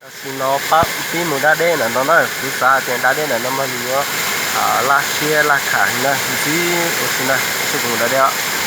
Tam sim no peb mus da dej ntawm no na, kuv xav tias da dej ntawm no mas nws yuav laj siab laj kham heev na, ntxim ua si na, ua tsaug kuv mus da dej os.